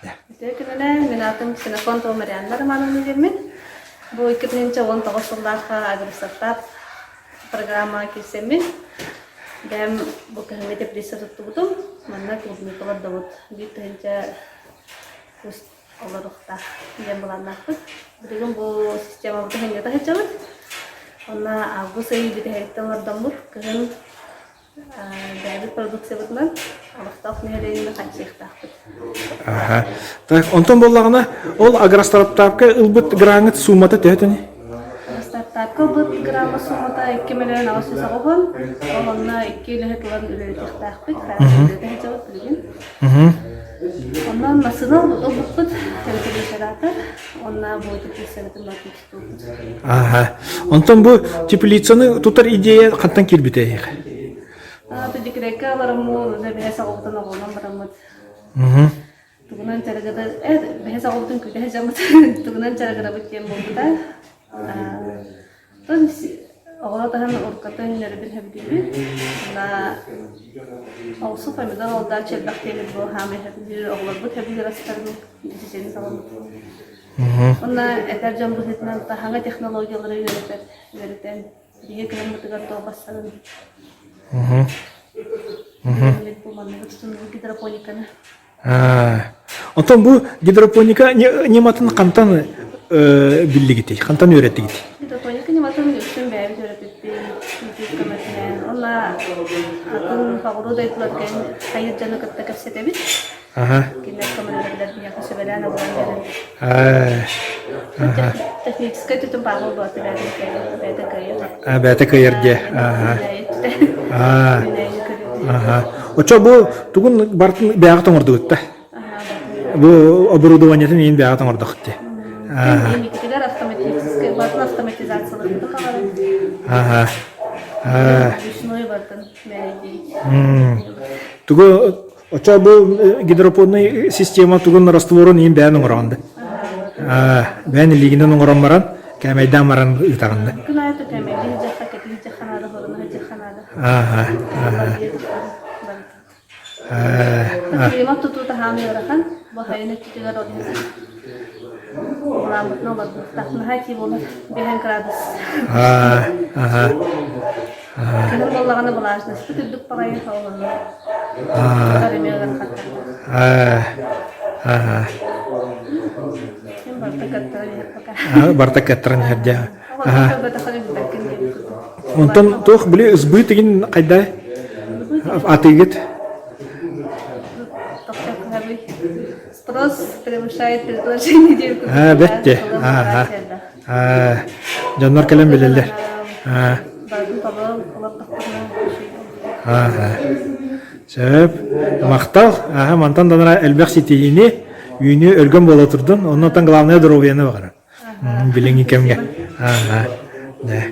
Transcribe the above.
Үтүө күнүнэн, мин аатым Ксенофонтова Марианна Романовна диэммин. Бу 2019 сыллаахха Агростартап программаҕа киирсэммин, бэйэм бу кыһыҥҥы теплица туттубутум. Манна клубника олордобут. 1000 куст олоруохтаах диэн былааннаахпыт. Билигин бу системабытын сынньата сылдьабыт. Онно август ый бүтэһигиттэн олордоммут кыһын бэйэбит продукциябытынан олохтоох нэһилиэнньэни хааччыйыахтаахпыт. Аха. Так, онтон буоллаҕына, ол агростартапка ылбыт граҥыт суумата төһөтүн? Агростартапка ылбыт грамма суумата 2 миллион 890, ол онно икки үлэһит ылан үлэлэтиэхтээхпит, үлэлэтэ сылдьабыт билигин. Онон массыына ылбыппыт, рефрижератор, уонна бу теплицабытын барытын Ааһа. Онтон бу теплицаны тутар идея хантан киирбитэ эһиэхэ? Декреккэ олороммун, уже бэһэ соҕобутун оҕолонон бараммыт. Тугунан дьарыгыда, бэһэ соҕобутун күүтэ сылдьаммыт, тугунан дьарыгырабыт диэн буолбута. Оттон оҕолор таһан уруккатын нөрбүн сөбүлүүбүн. На олсу помидор олдааччы элбэх диэбит бу хаамай сөбүлүүр, оҕолорбут сөбүлүүр астарын дьиэни саламмыт. Уонна этэр дьон быһыытынан таһаҥа технологиялары үөрэтэр, үөрэтэн биһиги кыһыммытыгар туох барсарын бу манныгы тутунуу гидропониканы. Онтон бу гидропоника ньыматын хантан биллигитий, хантан үөрэттигитий? Гидропоника ньыматын үксүн бэйэбит үөрэппиппит, YouTube көмөтүнэн. Уонна атын соҕуруу дойдуларга хайыр дьону кытта кэпсэтэбит. Кинилэр көмөлөһөллөр биһиэхэ сүбэлээн абылаан биэрэн. Техническэй тутум Павел Боотур бэйэтэ кыайар. Бэйэтэ кыайар диэ. Очо бу тугун бартын бэйэҕит оҥордугут да? Бу оборудованиетын иин бэйэҕит оҥордохут дии. Инникитигэр автоматическай бартын автоматизацияларбытын баҕарабыт. Ручной бартын мээрэйдиибит. Тугу Оччо бу гидропонный система тугун растворун иин бэйэн оҥороҕун да? Бэйэн илиигинэн оҥорон баран, кээмэйдээн баран ыытаҕын да? Күн аайы кээмэйдии сылдьахха, кэтии сылдьахха наада, хоруна сылдьахха наада. Климат тутуу таһаан ыарахан, бу хайын өттүтүгэр ол Былааммытын олордуохтаах. Наһаа итии буолар, 5 градус. Кыһын буоллаҕына влажностьпыт үрдүк баҕайы оҕолонно. Эмиэ ыарахаттар. Барыта кыаттаран иһэр пока. Барыта кыаттаран иһэр дии. Онтон туох били ысбыы тигин хайда атыыгыт? Спрос превышает предложение диэн Аа, бэтте. Аа, аа. Дьоннор кэлэн билэллэр. Аа. Аа. Сөп. Махтал. Аха, мантан данара элбэх ситиһиини, үүнүү өлгөм буола турдун. Оннотон главное здоровьены баҕарам. Билиҥҥи кэмҥэ. Аа. Да.